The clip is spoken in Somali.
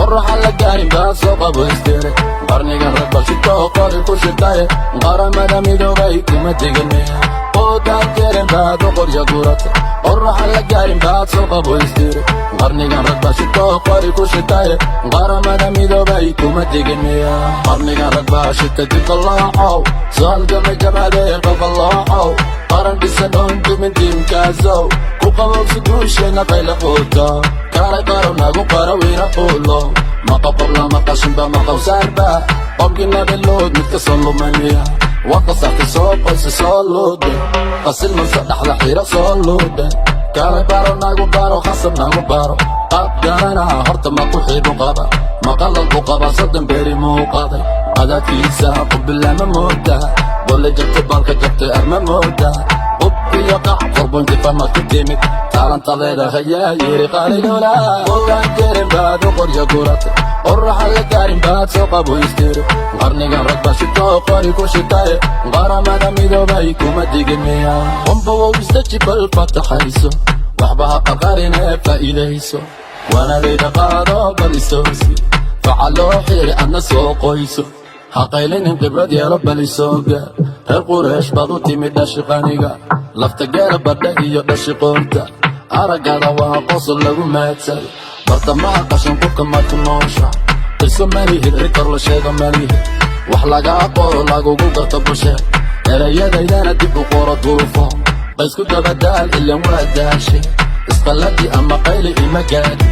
Qorraxa la gaarin baad soo qaboystire. Qarnigan rag baa shitoo qori ku shitaye, Qaramada Midoobay kuma digin miya? Quudaan jirin baad u qorya guratay. Qorraxa la gaarin baad soo qaboystire. Qarnigan rag baa shitoo qori ku shitaye, Qaramada Midoobay kuma digin miya? Qarnigan rag baa shita dib qaloocow, soo halgamay jabhadee qalqaloocow, qaran dhisan oon dumin diinkaasow, ku qabowsi guusheena qayla quuto. Kaalay qaro nagu qaro wiina quulo, maqabqabla maqashinba maqawsaarba, qomkii Nabiluud mid ka soo lumaniya. Waa qasaxtay soo qoysa soo luude, qasil manse dhaxda xiro soo luude. Kaalay baro nagu baro, khasab nagu baro, qaab garanaha horta ma ku xiibu qaba, maqalal u qaba 30 beri muu qaday qadaadkiisa qubilama mooda, bolle jabtay baalka jabtay arma mooda, qub iyo qac 4.5 maad ku timid, taalantadeeda hayaa yiri qaalidola. Quudaan jirin baad u qorya guratay. Qorraxa la gaarin baad soo qaboystiri. Qarnigan rag baa shitoo qori ku shitaye, Qaramada Midoobay kuma digin miya? Qumbawow isdaji bal fataxayso, waxba ha qaqarinee faa'iidayso, waanadayda qaado bal isoosi, facaloo xiri adna soo qoyso, ha qaylinin khibrad yeelo bal isooga. Reer Qureesh baad u timid dhashiqaniga, lafta geela badha iyo dhashi qoorta, araggada waa qosol lagu maadsado. Bartamaha qashin qubka maad ku noosha, qiso malihid, rikor la sheego malihid, wax lagaa qoro lagugu garto bulsheed. Erayadaydana dib u qoro duufo, qaysku dabadaal ilan waa daashay, isqalladii ama qayli ima gaadhi.